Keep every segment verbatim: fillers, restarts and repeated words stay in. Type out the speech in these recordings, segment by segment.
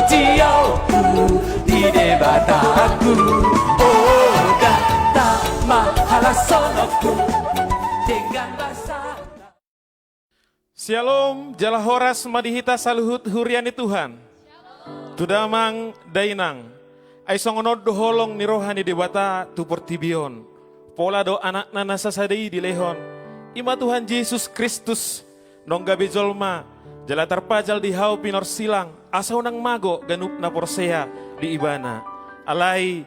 Siaonku di Debata, o da tama halashononku dengan rasa. Syalom, jala horas ma di hita saluhut huria ni Tuhan. Tu damang dainang. Ai songon on do holong ni roha ni Debata tu portibi on. Pola do Anakna na sasada i dilehon. I ma Tuhan Jesus Kristus. Naung gabe jolma, jala tarpajal di hau pinorsilang, asa unang mago ganup na porsea di Ibana. Alai,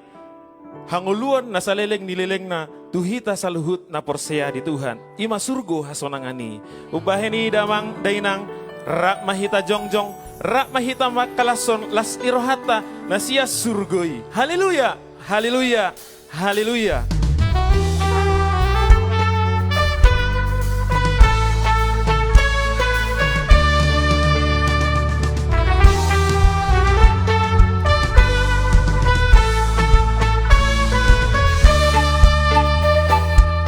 hangoluan na saleleng ni lelengna, tu hita saluhut na porsea di Tuhan. I ma surgo hasonangan i. Umbahen i damang dainang, rap ma hita jongjong, rap ma hita mangkalashon las ni rohanta, na sian surgo i. Haleluya, haleluya, haleluya.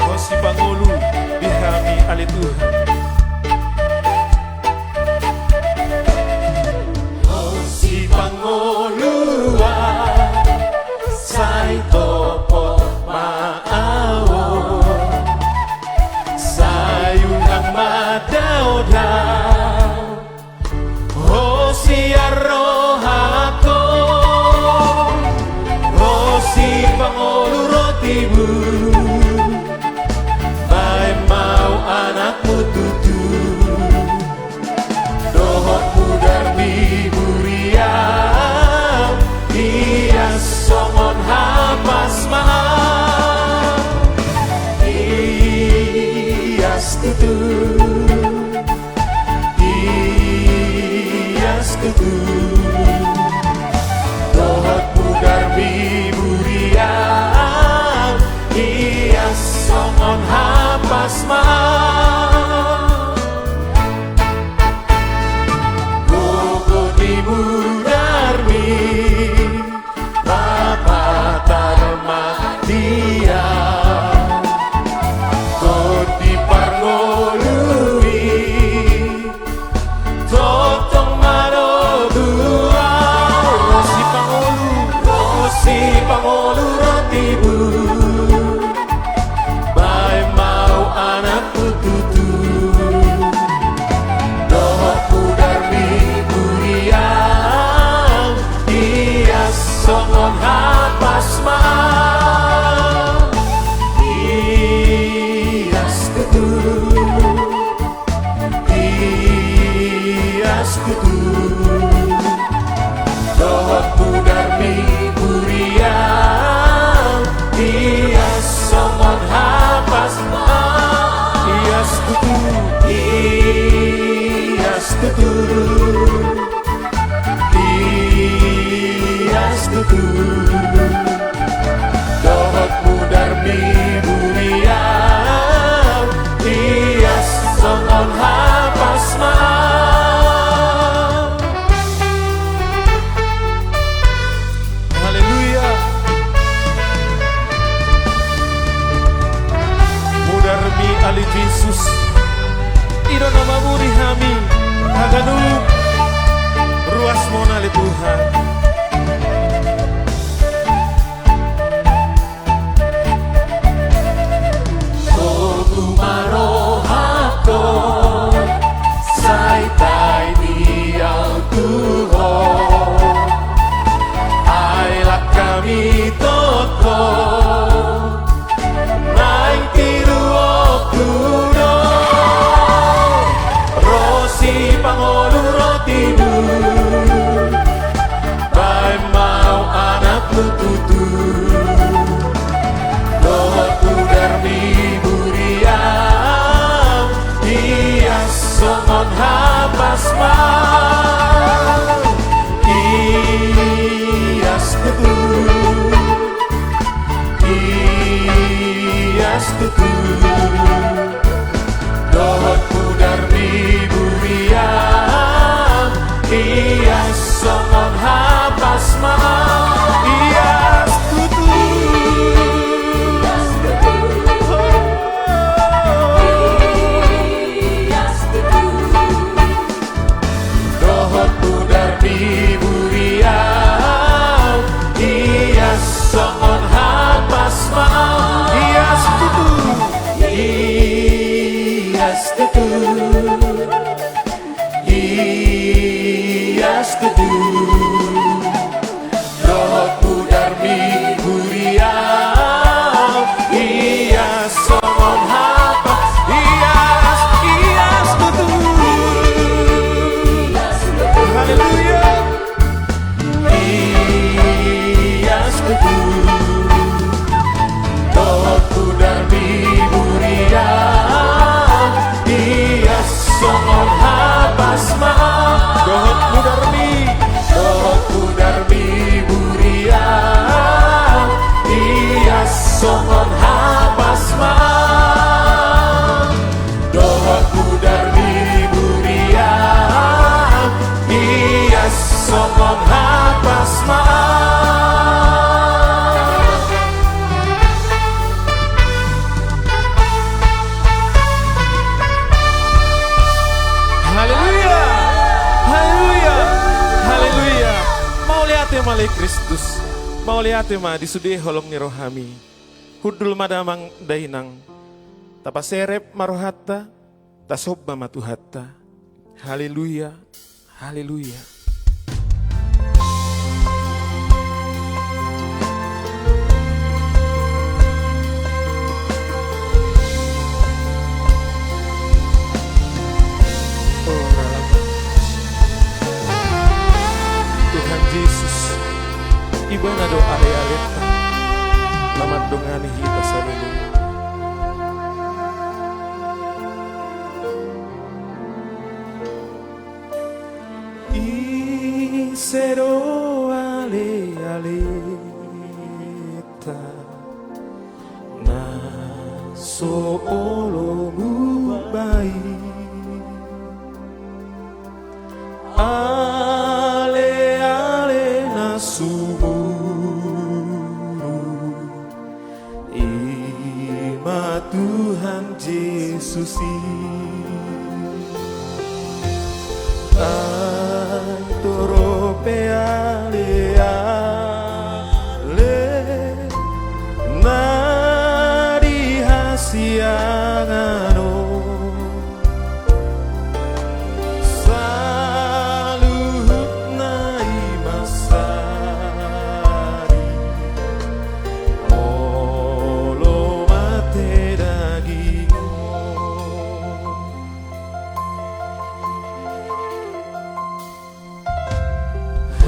Ho sipangolu di hami ale Tuhan. Ho sipangoluan, sai topot ma ahu on. Sai unang ma daodao ho sian rohangku. Ho sipangolu rotimu, baen ma ahu anakmu tutu. Dohot mudar ni buriam, ias songon hapas ma ahu. Ias tutu, ias tutu. Dohot mudar ni buriam, ias songon hapas ma ahu. Gogo di mudarmi, Bapa, tarima dia. Tondi parngolu i, tongtong ma dohot ahu. Ho sipangolu, ho sipangolu rotimu, baen ma ahu anakmu tutu. Dohot mudar ni buriam, ias songon hapas ma ahu. Ias tutu, ias tutu. Dohot mudar ni buriam, ias songon hapas ma ahu. Ias tutu, ias tutu. Ias tutu. Mauliate ma ale Kristus, mauliate ma di sude holong ni rohami. Hundul ma damang dainang, tapaserep ma rohanta, tasomba ma Tuhanta. Haleluya, haleluya. Tuhan Jesus, Ibana do alealeta, na mandongani hita saluhutna. Ise do alealeta, na so olo mubai? Aleale na sumurung, i ma Tuhan Jesus i. Antoro pe aleale na di hasiangan on, saluhutna i ma sari, molo mate daging on.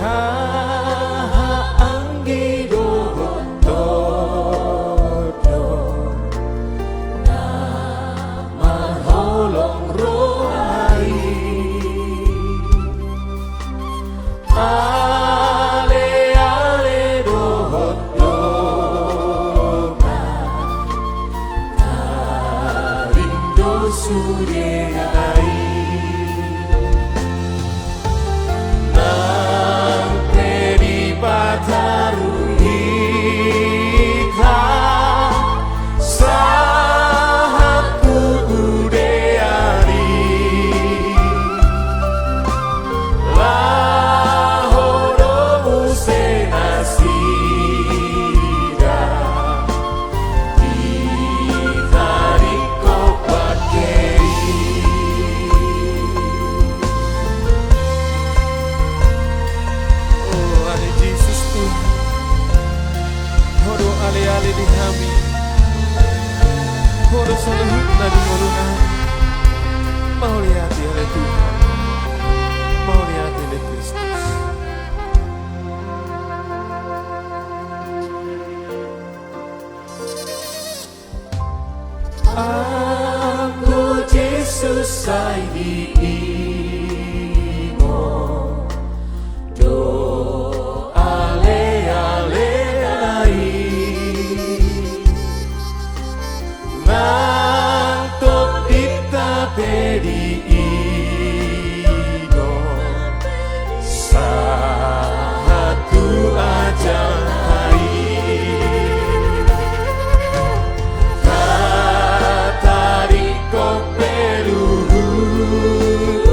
Haha anggi dohot tondong na marholong roha i, aleale dohot dongan, na ring do sudena i. Nang pe dipataru hita sahat tu udean i, laho do muse nasida di taringkot bangke i. O ale Jesus Tuhan, Ho do aleale di hami, Ho do saluhutna di ngolunami. Mauliate ale Tuhan, mauliate ale Kristus. Anggo Jesus sai diingot do alealena i, nang tondinta pe diingot sahat tu ajal i. Tataringkot pe luhut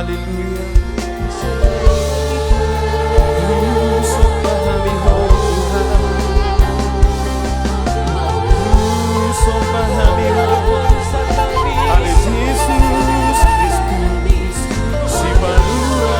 Haleluya. Husomba hami Ho Tuhan. Husomba hami Ho. Ale Jesus Kristus, Sipalua.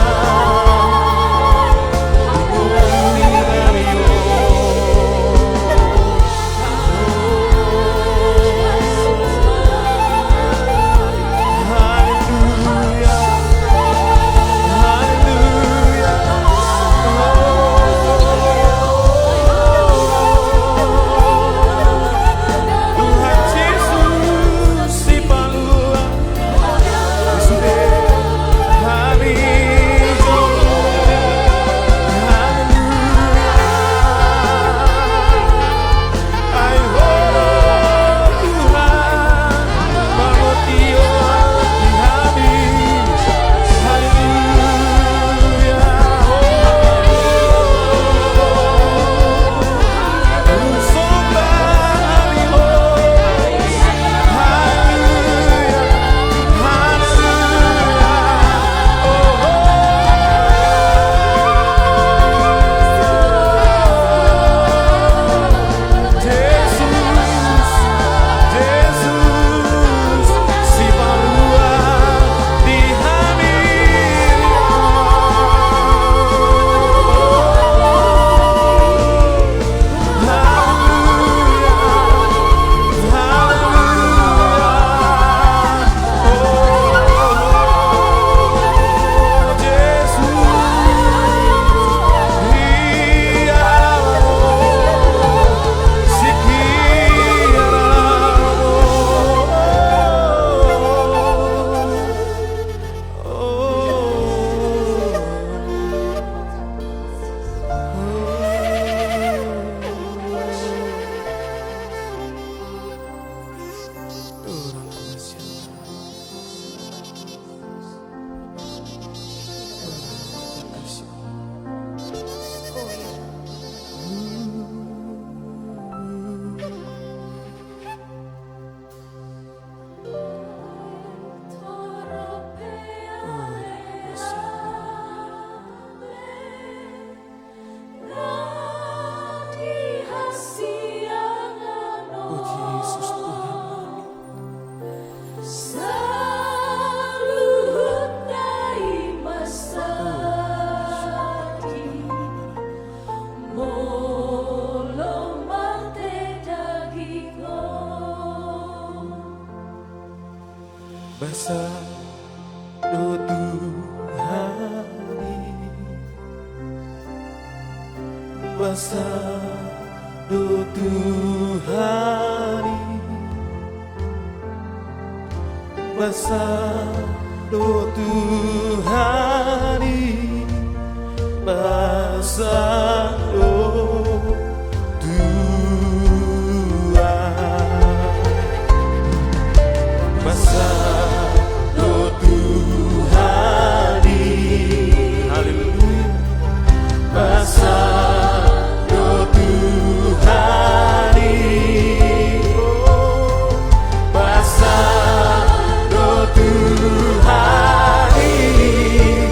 O Jesus Tuhan nami. Saluhutna i ma sadi, molo mate dagingku. Basa do Tuhan i, basa do Tuhan i, basa do Tuhan i, basa do Tuhan. Basa do Tuhan i. Haleluya. Basa do Tuhan i. Oh, basa do Tuhan i.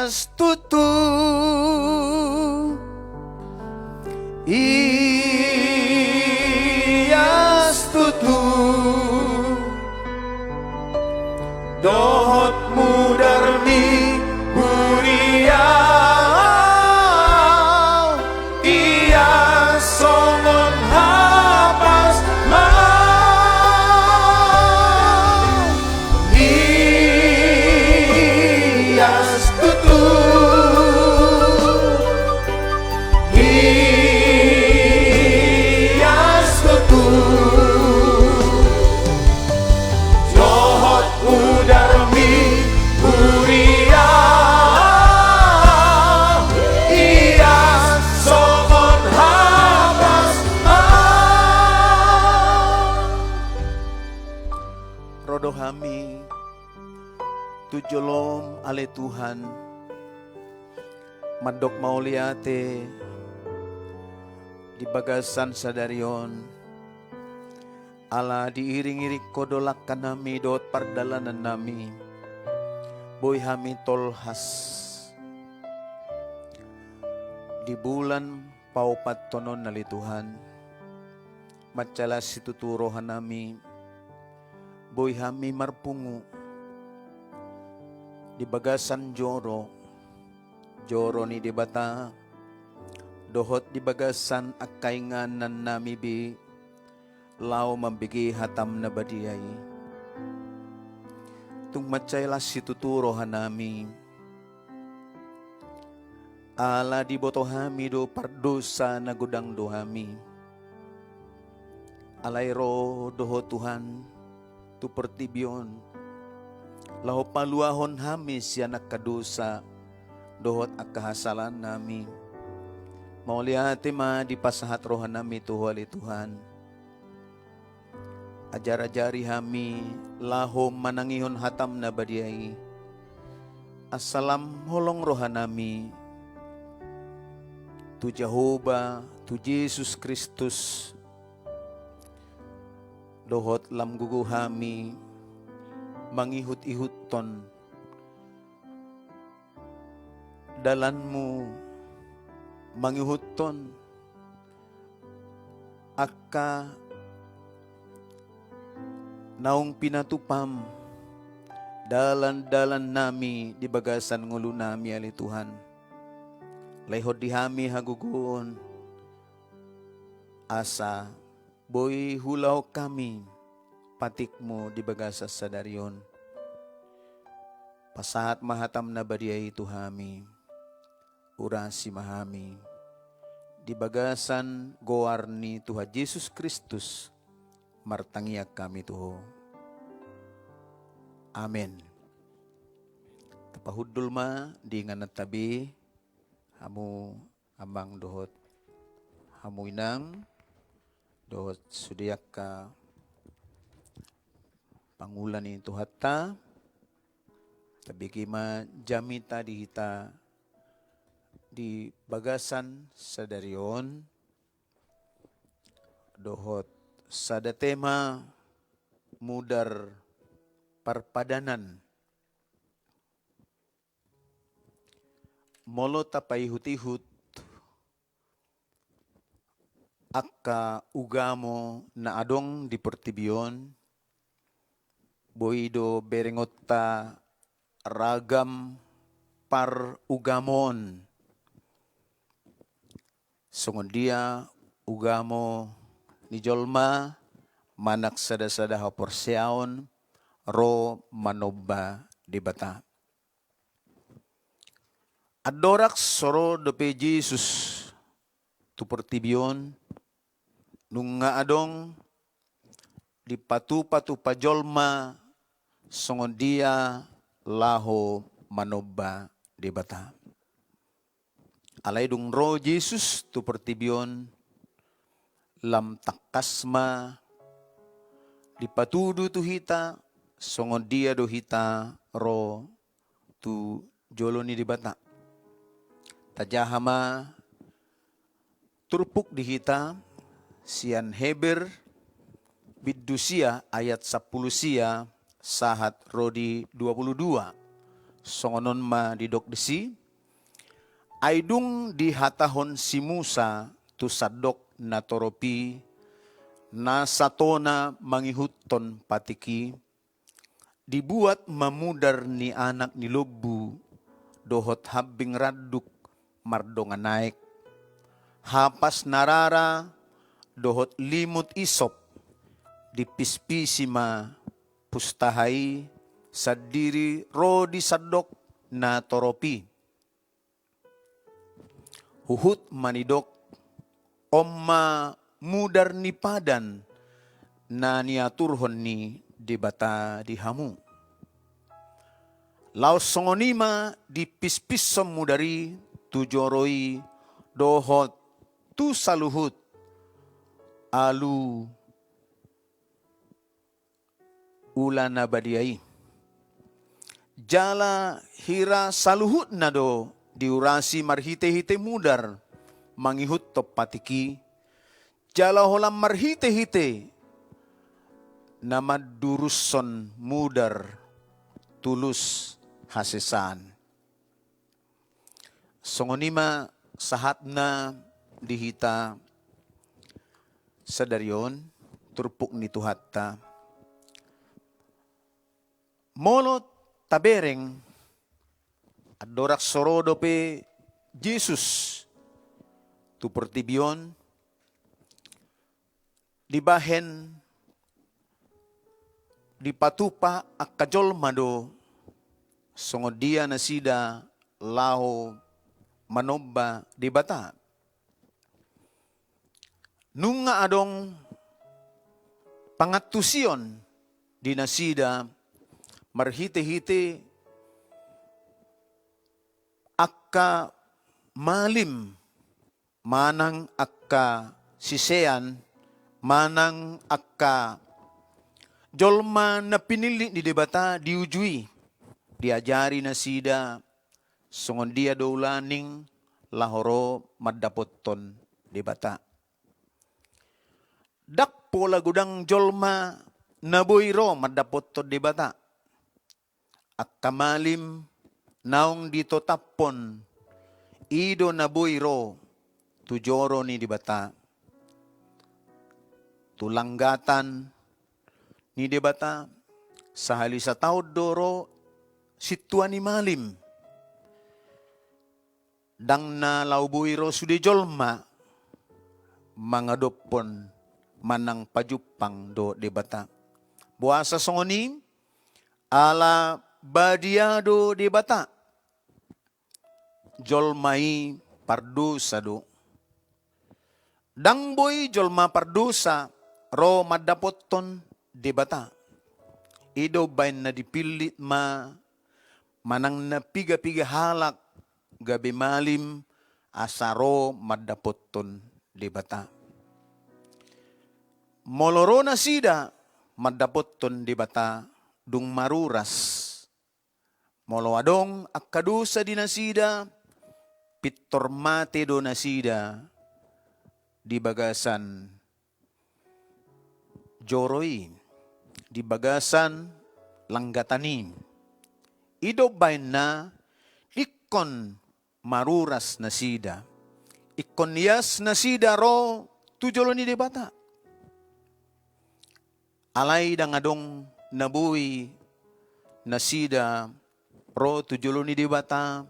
Ias tutu, ias tutu, dohot mudarmi huria, ias songon hapas ma. Ias tutu, ias tutu, dohot mudarmi huria, ias songon hapas ma. Ro do hami tu jolom ale Tuhan, mandok mauliate di bagasan sadari on, ala diiring-iring Ho do langkanami dohot pardalanannami, boi hami tolhas di bulan paopathon on ale Tuhan. Mansai las situtu rohanami, boi hami marpungu di bagasan joro, joro ni Debata, dohot di bagasan angka inganannami be laho mambege hatam na badia i. Tung mansai las situtu rohanami, ala diboto hami do pardosa na godang do hami. Alai ro do Ho Tuhan tu portibi on, laho paluahon hami sian angka dosa dohot angka hasalaannami. Mauliate ma dipasahat rohanami tu Ho ale Tuhan. Ajar-ajari hami laho manangihon hatam na badia i, asa lam holong rohanami tu Jahowa, tu Jesus Kristus, dohot lam gogo hami mangihut-ihuthon dalanmu, mangihuthon angka naung pinatupam dalan-dalannami di bagasan ngolunami ale Tuhan. Lehon di hami hagogoon, asa boi huulahon hami patikmu di bagasan sadari on. Pasahat ma hatam na badia i tu hami. Urasi ma hami. Di bagasan goar ni Tuhan Jesus Kristus, martangiang hami tu Ho. Amen. Tapahundul ma di ingananta be, hamu amang dohot hamu inang, dohot sude angka pangula ni Tuhanta. Tabege ma jamita di hita di bagasan sadari on, dohot sada tema mudar parpadanan. Molo tapaihut-ihut angka ugamo na adong di portibi on, boi do berengonta ragam parugamoon. Songon dia ugamo ni jolma manang sada-sada haporseaon ro manomba Debata. Andorang so ro dope Jesus tu portibi on, nunga adong dipatupa-tupa jolma songon dia laho manomba Debata. Alai dung ro Jesus tu portibi on, lam tangkas ma dipatudu tu hita songon dia do hita ro tu jolo ni Debata. Tajaha ma turpuk di hita sian Heber bindu sia ayat sampulu sia sahat ro di dua pulu dua. Songon on ma didok disi: Ai dung dihatahon si Musa tu sandok na torop i, na satona mangihuthon patik i, dibuat ma mudar ni anak ni lombu dohot hambing randuk mardongan aek, hapas na rara dohot limut isop, dipispisi ma pustaha i sandiri ro di sandok na torop i. Huhut ma didok: On ma mudar ni padan na niaturhon ni Debata di hamu. Laos songon i ma dipispishon mudar i tu joro i dohot tu saluhut alu ula na badia i. Jala hira saluhutna do diurasi marhite-hite mudar mangihuthon patik i, jala holan marhite-hite na mandurushon mudar tulus hasesaan. Songon i ma sahatna di hita sadari on, turpuk ni Tuhanta. Molo tabereng, andorang so ro dope Jesus tu portibi on, dibahen dipatupa angka jolma do songon dia nasida laho manomba Debata. Nunga adong pangantusion di nasida marhite-hite angka malim manang angka sisean, manang angka jolma na pinillit ni Debata di uju i, diajari nasida songon dia do ulaning laho ro mandapothon Debata. Ndang pola godang jolma na boi ro mandapothon Debata. Angka malim naung ditotaphon i do na boi ro tu joro ni Debata, tu langgatan ni Debata. Sahali sataon do ro sintua ni malim. Ndang na laho boi ro sude jolma mangadophon manang pajumpang dohot Debata. Boasa songon i? Ala badia do Debata. Jolma i pardosa do. Ndang boi jolma pardosa ro mandapothon Debata. I do baen na dipillit ma manang na piga-piga halak gabe malim asa ro mandapothon Debata. Molo ro nasida mandapothon Debata, dung maruras. Molo adong angka dosa di nasida, pintor mate do nasida di bagasan joro i, di bagasan langgatan i. I do baenna, ingkon maruras nasida, ingkon ias nasida ro tu jolo ni Debata. Alai ndang adong na boi nasida ro tu jolo ni Debata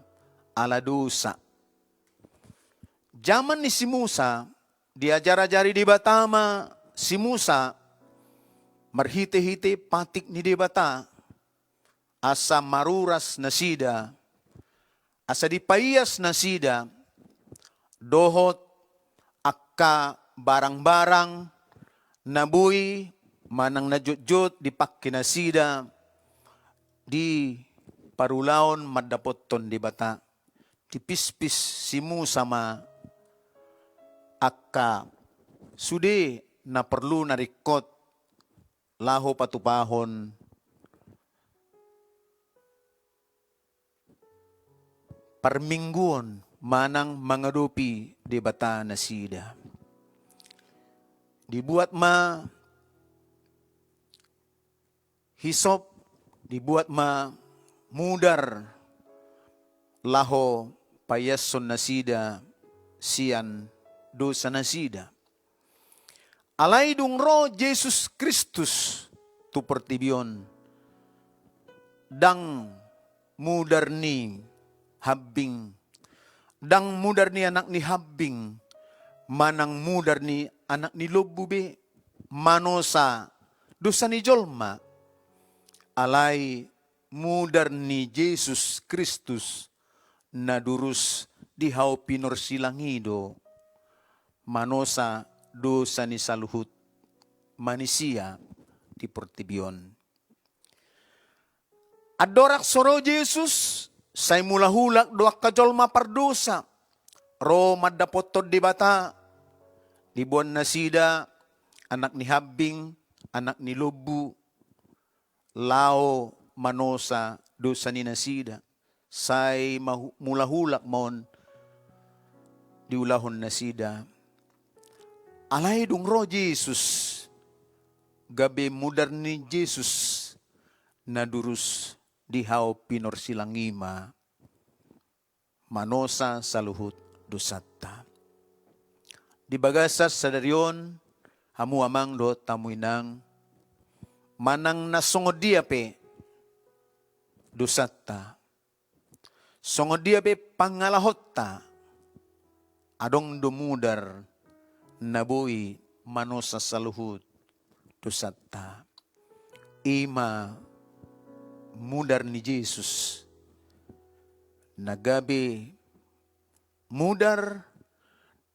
ala dosa. Jaman ni si Musa, diajar-ajari Debata ma si Musa marhite-hite patik ni Debata, asa maruras nasida, asa dipaias nasida dohot angka barang-barang na boi manang na jotjot dipangke nasida di parulaon mandapothon Debata. Dipispis si Musa ma angka sude na porlu na ringkot laho patupahon parmingguon manang mangadopi Debata nasida. Dibuat ma hisop, dibuat ma mudar laho paiashon nasida sian dosa nasida. Alai dung ro Jesus Kristus tu portibi on, ndang mudar ni hambing, ndang mudar ni anak ni hambing, manang mudar ni anak ni lombu be manosa dosa ni jolma. Alai mudar ni Jesus Kristus na durus di hau pinorsilang i do manosa dosa ni saluhut manisia di portibi on. Andorang so ro Jesus, sai mulak-ulak do angka jolma pardosa ro mandapothon Debata. Diboan nasida anak ni hambing, anak ni lombu, laho manosa dosa ni nasida. Sai mahu-, mulak-ulak ma on diulahon nasida. Alai dung ro Jesus, gabe mudar ni Jesus na durus di hau pinorsilang i ma manosa saluhut dosanta. Di bagasan sadari on, hamu amang dohot hamu inang, manang na songon dia pe dosanta, songon dia pe pangalahonta, adong do mudar na boi manosa saluhut dosanta. I ma mudar ni Jesus na gabe mudar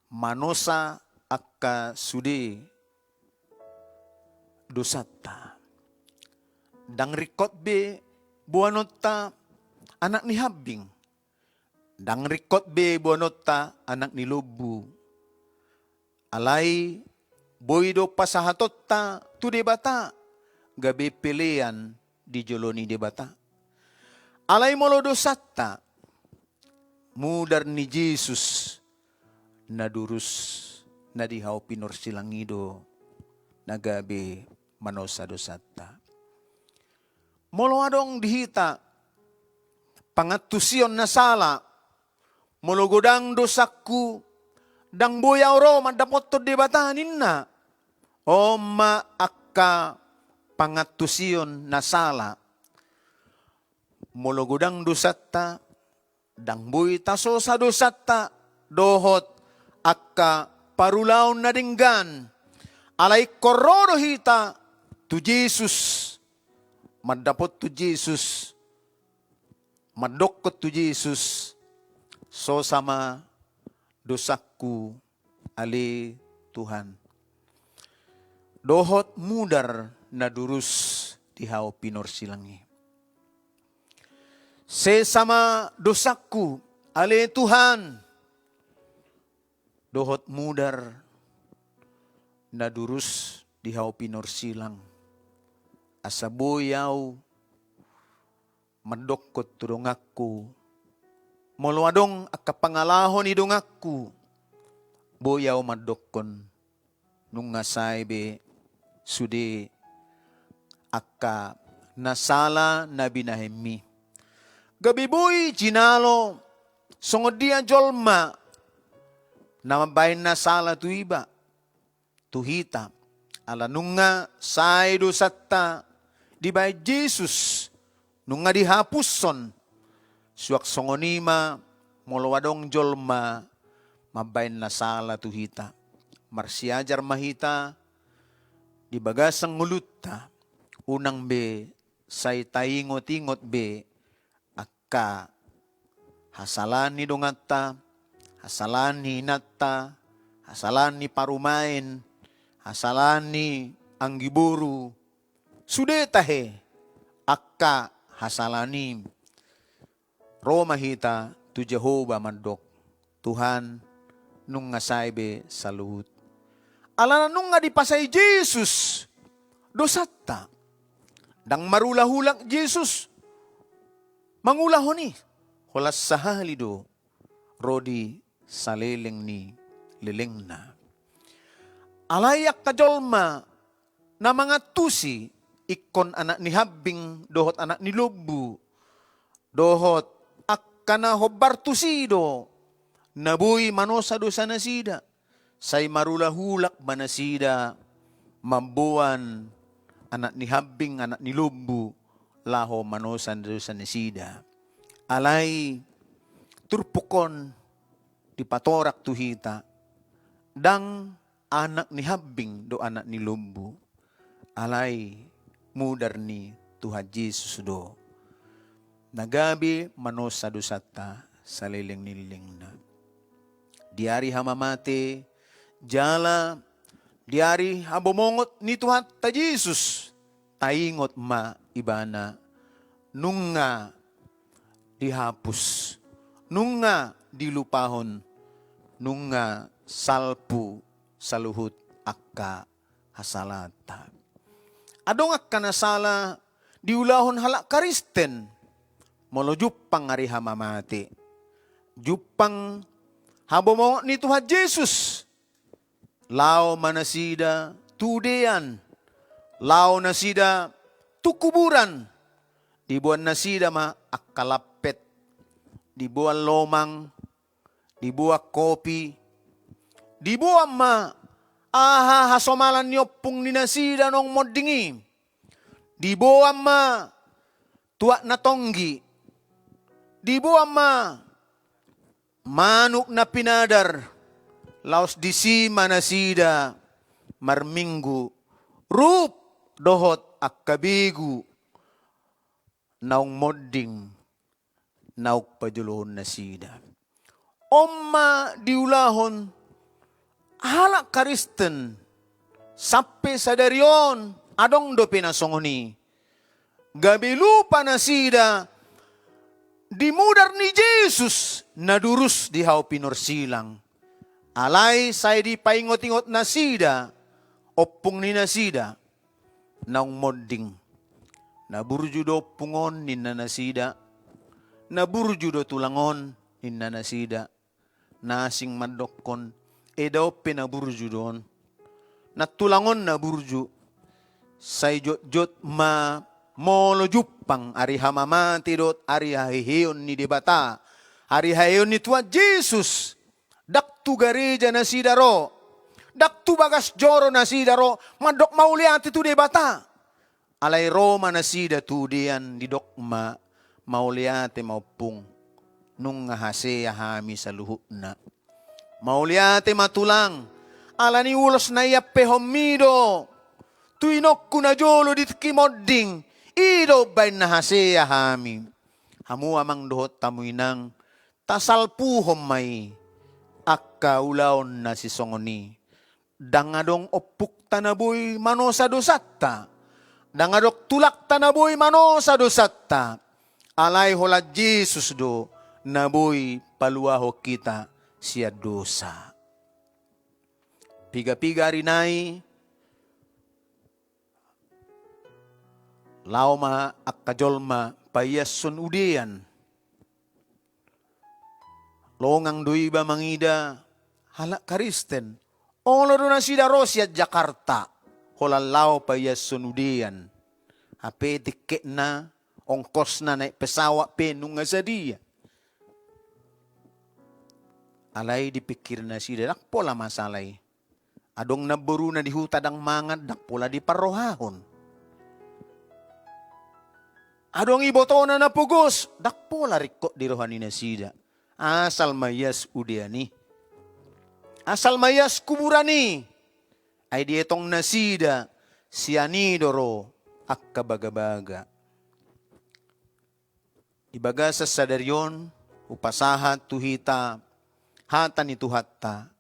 manosa angka sude dosanta. Ndang ringkot be boanonta anak ni hambing, ndang ringkot be boanonta anak ni lombu. Alai boi do pasahatonta tu Debata gabe pelean di jolo ni Debata. Alai molo dosanta, mudar ni Jesus na durus na di hau pinorsilang i do na gabe manosa dosanta. Molo adong di hita pangantusion na sala, molo godang dosangku, ndang boi au ro mandapothon Debata ninna. On ma angka pangantusion na sala. Molo godang dosanta, ndang boi tasosa dosanta dohot angka parulaon na denggan. Alai ingkon ro do hita tu Jesus, mandapothon Jesus, mandokkon tu Jesus, sosa ma dosangku ale Tuhan. Dohot mudar na durus di hau pinorsilang i. Sesa ma dosangku ale Tuhan. Dohot mudar na durus di hau pinorsilang. Asa boi au mandokkon tu donganku. Molo adong angka pangalaho ni donganku, boi au mandokkon nunga sae be sude angka na sala na binahenmi. Gabe boi jinalo songon dia jolma na mambahen na sala tu iba, tu hita. Ala nunga sae dosanta dibahen Jesus, nunga dihapushon. Suang songon i ma molo adong jolma mambahen na sala tu hita. Marsiajar ma hita di bagasan ngolunta, unang be sai taingot-ingot be angka hasalaan ni donganta, hasalaan ni inanta, hasalaan ni parumaen, hasalaan ni anggiboru, sude tahe angka hasalaan i. Ro ma hita tu Jahowa mandok, Tuhan, nunga sae be saluhut. Alana nunga dipasae Jesus dosanta. Ndang marulang-ulang Jesus mangulahon i. Holan sahali do ro di saleleng ni lelengna. Alai angka jolma na mangantusi, ingkon anak ni hambing dohot anak ni lombu, dohot angka angka na hombar tusi do na boi manosa dosa nasida. Sai marulahulak ma nasida mamboan anak ni hambing, anak ni lombu, laho manosa dosa nasida. Alai turpuk on dipatorak tu hita, ndang anak ni hambing dohot anak ni lombu, alai mudar ni Tuhan Jesus do na gabe manosa dosanta saleleng ni lelengna. Di ari hamamate jala di ari habomongot ni Tuhanta Jesus, taingot ma Ibana, nunga dihapus, nunga dilupahon, nunga salpu saluhut angka hasalaanta. Adong angka na sala diulahon halak Kristen molo jumpang ari hamamate, jumpang habomongot ni Tuhan Jesus. Laho ma nasida tu udean, laho nasida tu kuburan, diboan nasida ma angka lampet, diboan lomang, diboan kopi, diboan ma aha hasomalan ni ompung ni nasida naung monding i, diboan ma tuak na tonggi, diboan ma manuk na pinadar, laos disi ma nasida marminggu, rup dohot angka begu naung monding naung pajolohon nasida. On ma diulahon halak Kristen sampe sadari on, adong dope na songon i. Gabe lupa nasida di mudar ni Jesus na durus di hau pinorsilang. Alai sai dipaingot-ingot nasida ompung ni nasida naung monding. Na burju do ompung on, ninna nasida. Na burju do tulang on, ninna nasida. Na asing mandokkon, eda on pe na burju do on. Na tulang on na burju. Sai jotjot ma molo jumpang ari hamamate dohot ari haheheon ni Debata, ari haheheon ni Tuhan Jesus. Ndang tu gareja nasida ro, ndang tu bagas joro nasida ro mandok mauliate tu Debata. Alai ro ma nasida tu udean, didok ma, mauliate ma ompung, nunga hasea hami saluhutna. Mauliate ma tulang, ala ni ulos na iampehonmi do tu inongku najolo di tingki monding, i do umbahen na hasea hami. Hamu amang dohot hamu inang, tasalpuhon ma i angka ulaon na sisongon i. Ndang adong ompungta na boi manosa dosanta. Ndang adong tulangta na boi manosa dosanta. Alai holan Jesus do na boi paluahon hita sian dosa. Piga-piga ari nai, laho ma angka jolma paiashon udean. Longang do iba mangida halak Kristen. Olo do nasida ro sian Jakarta, holan laho paiashon udean. Hape tiketna, ongkosna naik pesawat pe nunga sadia. Alai dipikir nasida, ndang pola masalah i. Adong namboruna di huta ndang mangan, ndang pola diparrohahon. Adong ibotona na pogos, ndang pola ringkot di roha ni nasida. Asal ma ias udean i. Asal ma ias kuburan i. Ai dietong nasida, sian i do ro angka bagabaga. Di bagasan sadari on, hupasahat tu hita hata ni Tuhanta,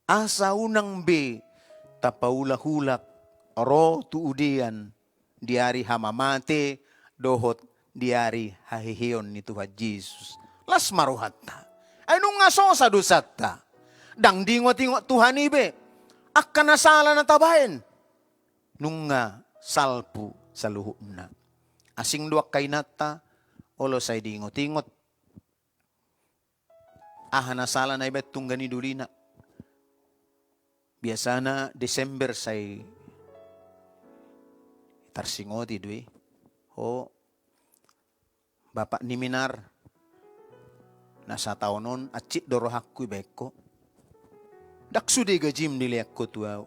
asa unang be tapaulak-ulak ro tu udean di ari hamamate dohot di ari haheheon ni Tuhan Jesus. Las ma rohanta. Ai nunga sosa dosanta. Ndang diingot-ingot Tuhan i be angka na sala na tabaen. Nunga salpu saluhutna. Asing do angka inanta, olo sai diingot-ingot. Aha na sala na ibaen tungga ni dolina. Biasana Desember sai tarsingoti do i. Ho, bapak ni Minar. Na sataon on hansit do rohangku dibaen ho. Ndang sude gajim dilean ho tu ahu.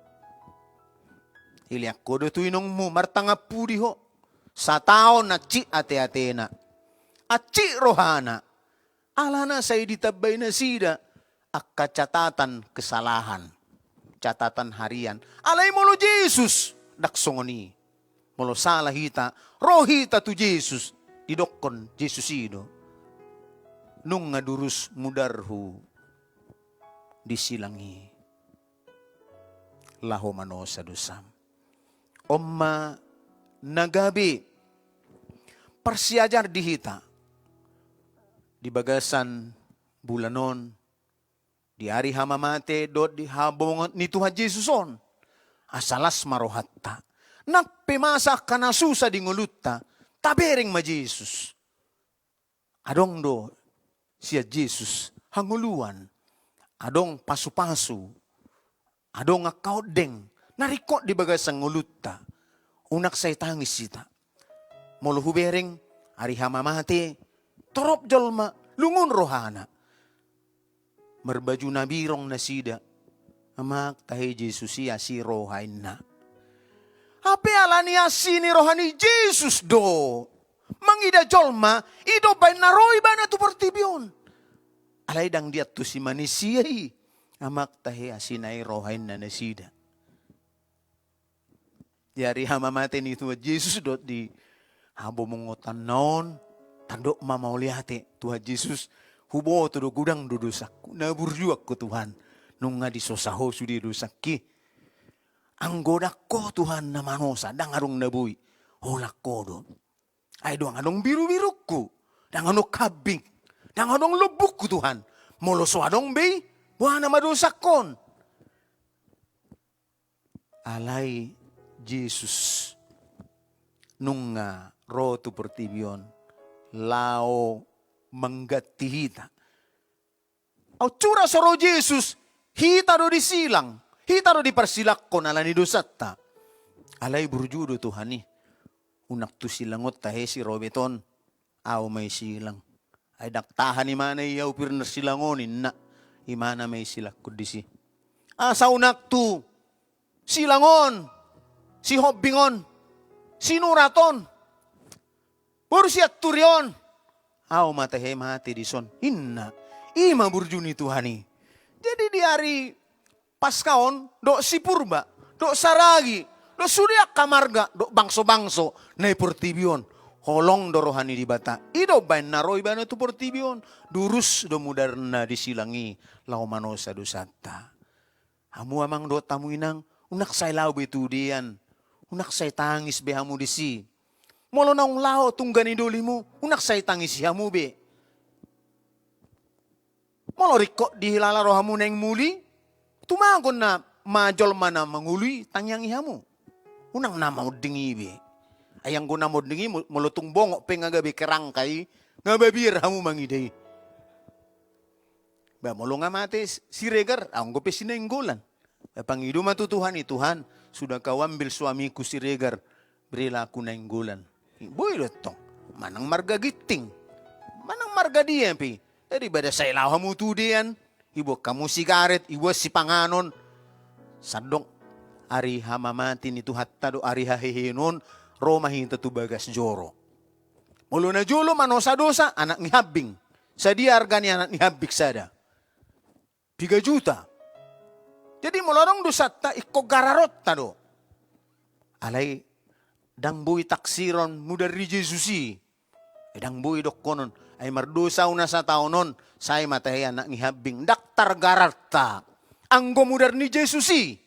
Dilean ho do tu inongmu, martangan pudi ho. Sataon hansit ate-atena, hansit rohana. Alana sai ditambai nasida angka catatan kesalahan, catatan harian. Alai molo Jesus ndang songon i. Molo sala hita, ro hita tu Jesus, didokkon Jesus i do: Nunga durus mudarhu di silang i laho manosa dosam. On ma na gabe parsiajar di hita di bagasan bulan on, di ari hamamate dohot di habongan ni Tuhan Jesus on. Asa las ma rohanta. Nang pe masa angka na susa di ngolunta, tabereng ma Jesus. Adong do sian Jesus hangoluan, adong pasu-pasu, adong angka ondeng na ringkot di bagasan ngolunta. Unang sai tangis hita. Molo hubereng ari hamamate, torop jolma lungun rohana. Marbaju na birong nasida. Amak tahe, Jesus i asi roha, inna. Hape alani asi ni roha ni Jesus do mangida jolma, i do umbaen na ro ibana tu portibi on. Alai ndang diantusi manisia i. Amak tahe, asi nai roha, inna nasida. Di ari hamamate ni Tuhan Jesus dohot di habongotanna on, tandok ma mauliate. Tuhan Jesus, huboto do godang do dosangku, na burju ahu Tuhan, nunga disosa Ho sude dosangki. Anggo ndang Ho Tuhan na manosa, ndang adong na boi. Holan Ho do. Ai ndang adong biru-birungku, ndang adong hambing, ndang adong lombungku Tuhan. Molo so adong be i, boha nama dosangkon? Alai Jesus nunga ro tu portibi on laho mangganti hita. Aut sura so ro Jesus, hita do disilang, hita do diparsilangkon alani dosanta. Alai burju do Tuhan i. Unang tu silang on tahe si Robert on, ahu ma disilang. Ai ndang tahan imana i ahu pir na silang on, inna. Imana ma disilangkon disi. Asa unang tu silang on, si hambing on, si nurat on, boru si anturi on, ahu ma tahe mate dison, inna. I ma burju ni Tuhan i. Jadi di ari Paska on, dohot si Purba, dohot Saragi, dohot sude angka marga, dohot bangso-bangso na di portibi on, holong do roha ni Debata. I do umbaen na ro ibana tu portibi on, durus do mudarna disilang i laho manosa dosanta. Hamu amang dohot hamu inang, unang sai laho be tu udean, unang sai tangis be hamu disi. Molo naung laho tungga ni dolimu, unang sai tangisi hamu be. Molo ringkot dihilala rohamu naeng muli, tumagon nama jolma na mangolu i tangiangi hamu. Unang na monding i be. Ai anggo na monding i mo-, molo tung bongot pe nga gabe kerangka i, nga mabiar hamu mangida i. Ba molo nga mate Siregar, anggo pe si Nainggolan. Ba pangido ma tu Tuhan i, Tuhan, sudah Kau ambil suamiku Siregar, berilah aku Nainggolan. Boi do tong. Manang marga Ginting, manang marga dia pe. Daripada sai laho hamu tu udean, iboan hamu sigaret, iboan sipanganon. Sandok ari hamamate ni Tuhanta dohot ari haheheon on, ro ma hita tu bagas joro. Molo na jolo manosa dosa, anak ni hambing. Sadia arga ni anak ni hambing sada? Piga juta. Jadi molo adong dosanta, ingkon gararonta do. Alai ndang boi taksiron mudar ni Jesus i. Ndang boi dohonon, ai mardosa ahu na sataon on, sai ma tahe anak ni hambing. Ndang targararta anggo mudar ni Jesus i.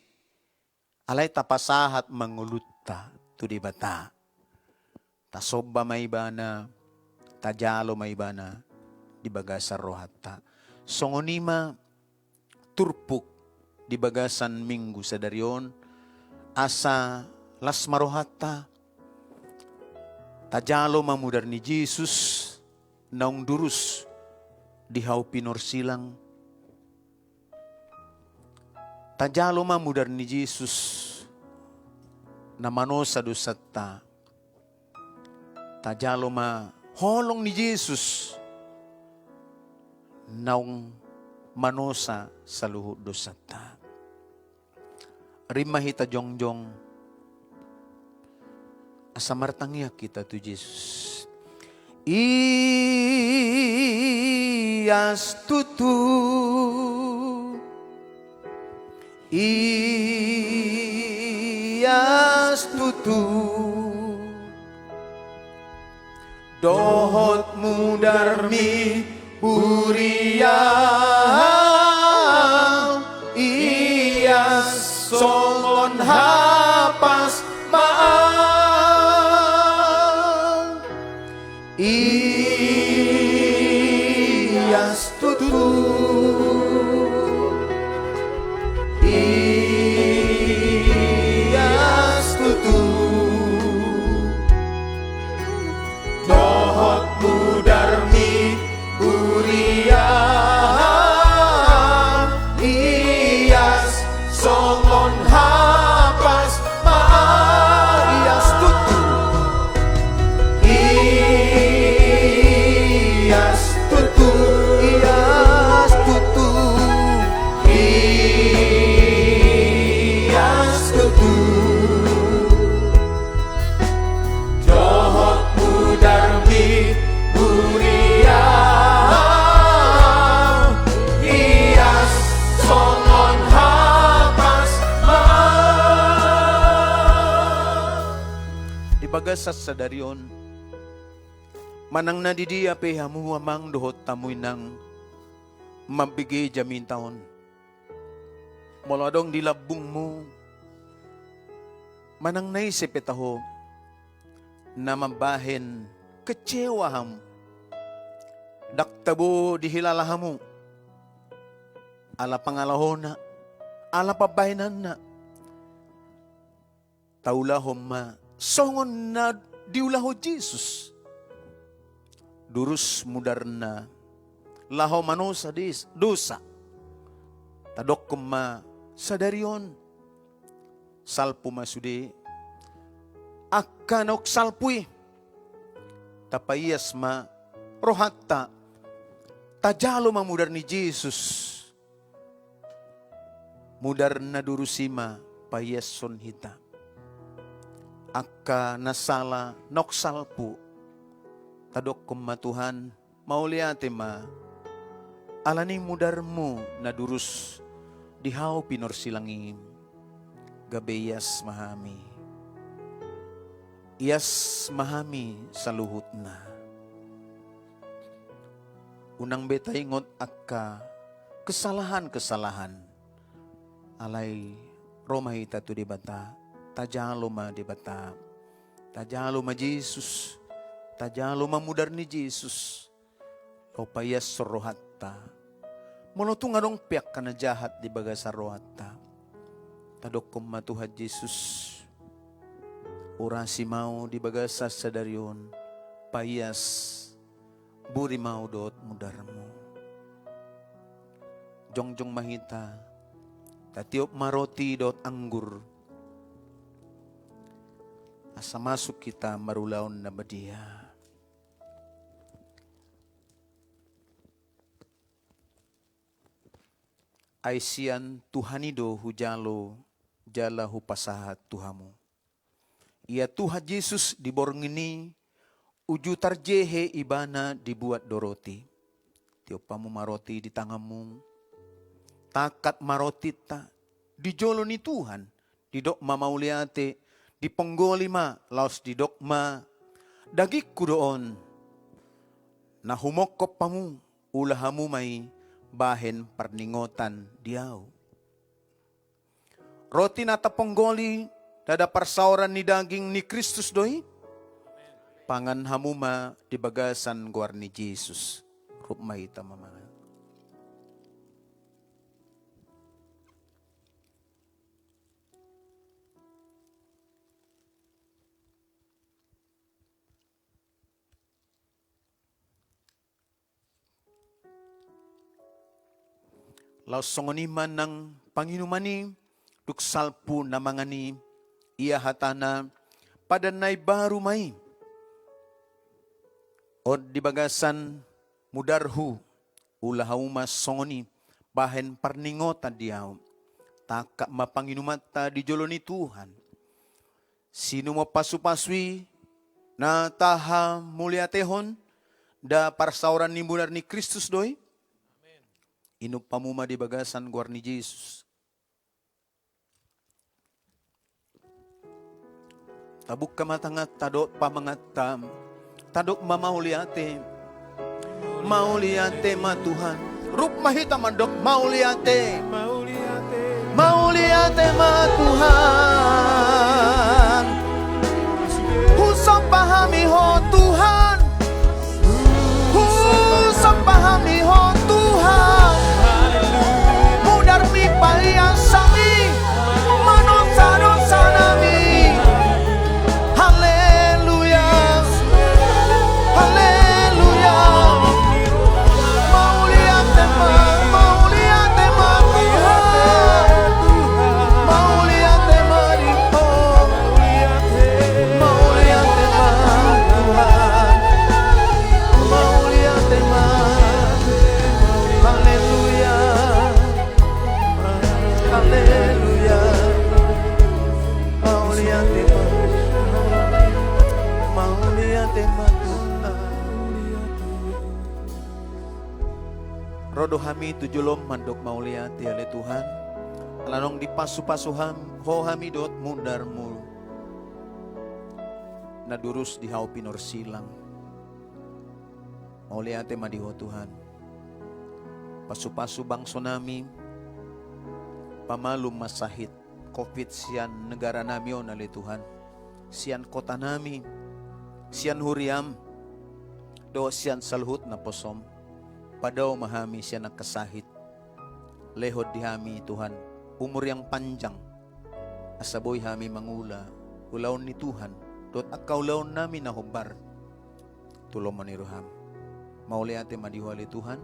Alai tapasahat ma ngolunta tu Debata. Tasomba ma Ibana, tajalo ma Ibana di bagasan rohanta. Songon i ma turpuk di bagasan Minggu sadari on, asa las ma rohanta, tajalo ma mudar ni Jesus naung durus di hau pinorsilang. Tajalo ma mudar ni Jesus na manosa dosanta. Tajalo ma holong ni Jesus naung manosa saluhut dosanta. Rima hita jongjong, asa martangiang hita tu Jesus. Ias tutu, ias tutu, dohot mudarmi buria, ias songon hapas ma au. Ias tutu, ias tutu, dohot mudarmi buria, ias songon hapas ma au. Ias tutu, ias tutu, ias tutu, ias tutu, dohot mudarmi buria, ias songon hapas ma au. Di bagasan sadari on, manang na di dia pe hamu amang dohot hamu inang mambege jamita on, molo adong di lambungmu, manang na ise pe taho, na mambahen kecewa hamu, ndang tabo dihilala hamu, ala pangalahona, ala pambahenanna, taulahon ma songon na diulahon Jesus. Durus mudarna laho manosa des-, dosa. Tadokkon ma sadari on, salpu ma sude angka naung salpu i. Tapaias ma rohanta, tajalo ma mudar ni Jesus. Mudar na durus i ma paiashon hita. Angka na sala naung salpu, tadokkon ma Tuhan, mauliate ma, ala ni mudarmu na durus di hau pinorsilang i, gabe ias ma hami. Ias ma hami saluhutna. Unang be taingot angka kesalahan-kesalahan. Alai ro ma hita tu Debata, tajalo ma Debata, tajalo ma Jesus, tajalo ma mudar ni Jesus. Laho paiashon rohanta. Molo tung adong pe angka na jahat di bagasan rohanta, tadokkon ma Tuhan Jesus, urasi ma au di bagasan sadari on, paias, buri ma au dohot mudarmu. Jongjong ma hita, tatiop ma roti dohot anggur, asa masuk hita marulaon na badia. Ai sian Tuhan i do hujalo jala hupasahat tu hamu. Ia Tuhan Jesus di borngin i uju tarjehe ibana dibuat do roti. Tiop hamu ma roti di tanganmu. Tangkas ma rotinta di jolo ni Tuhan, didok ma mauliate, diponggoli ma, laos didok ma, dagingku do on, na humongkop hamu, ula hamu ma i bahen parningotan di au. Roti na taponggoli, ndada parsaoran ni daging ni Kristus do i? Pangan hamu ma di bagasan goar ni Jesus. Rup ma hita mamangan. Laos songon i ma nang panginuman i, dung salpu na mangan i, ia hatana, padan na imbaru ma i. On di bagasan mudarhu, Ula hamu ma songon i, bahen parningotan di ahu. Tangkap ma panginumanta di jolo ni Tuhan. Sinumon pasupasu i na tahamauliatehon, nda parsaoran ni mudar ni Kristus do i? Inum hamu ma di bagasan goar ni Jesus. Tabungka ma tanganta dohot pamanganta. Tadok ma mauliate. Mauliate ma Tuhan. Rap ma hita mandok mauliate. Mauliate ma Tuhan. Husomba hami Ho Tuhan. Husomba hami Ho Tuhan. Mudarmi paias hami. Manusa dosa nami. Haleluya. Haleluya. Mauliate ma, mauliate ma Tuhan. Mauliate ma di Ho. Mauliate ma Tuhan. Mauliate ma. Haleluya. Haleluya. Mauliate ma. Mauliate ma Tuhan. Ro do hami tu jolom mandok mauliate ale Tuhan. Ala naung dipasupasu ham, Ho hami dohot mudarmu na durus di hau pinorsilang. Mauliate ma di Ho Tuhan. Pasupasu bangso nami. Pamalum ma sahit covid sian negara nami on ale Tuhan. Sian kota nami. Sian huriam. Dohot sian saluhut naposom. Padao ma hami sian angka sahit. Lehon di hami Tuhan umur yang panjang. Asa boi hami mangula ulaon ni Tuhan. Dohot angka ulaon nami na hombar. Tu lomo ni roham. Mauliate ma di Ho ale Tuhan.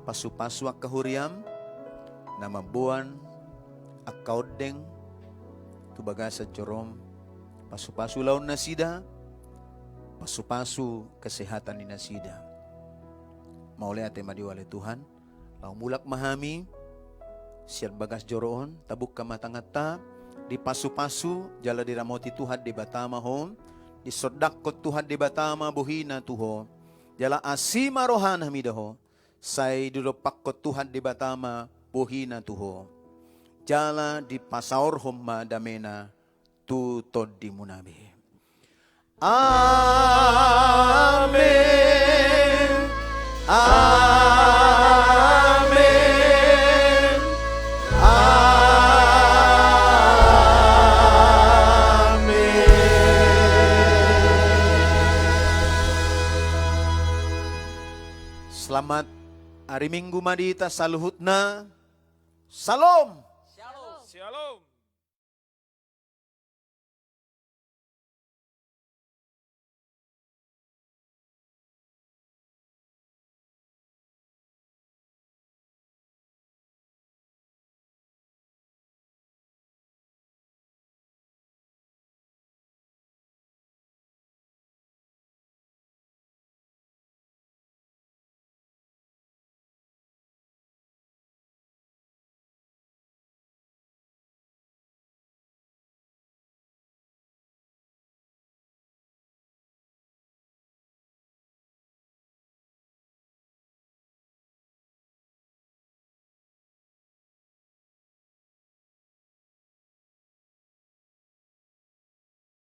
Pasupasu angka huriam. Na mamboan. Angka ondeng. Tu bagasan jorom. Pasupasu ulaon nasida. Pasupasu kesehatan ni nasida. Mauliate ma di Ho ale Tuhan. Laho mulak ma hami sian bagas joro on, tabungka ma tanganta, dipasupasu jala diramoti Tuhan Debata ma ho, disondangkon Tuhan Debata ma bohina tu ho, jala asi ma rohana mida ho, sai didompakkon Tuhan Debata ma bohina tu ho, jala dipasaorhon ma damena tu tondimuna be. Amen. Amen. Amen. Selamat hari Minggu ma di hita saluhutna. Shalom. Shalom.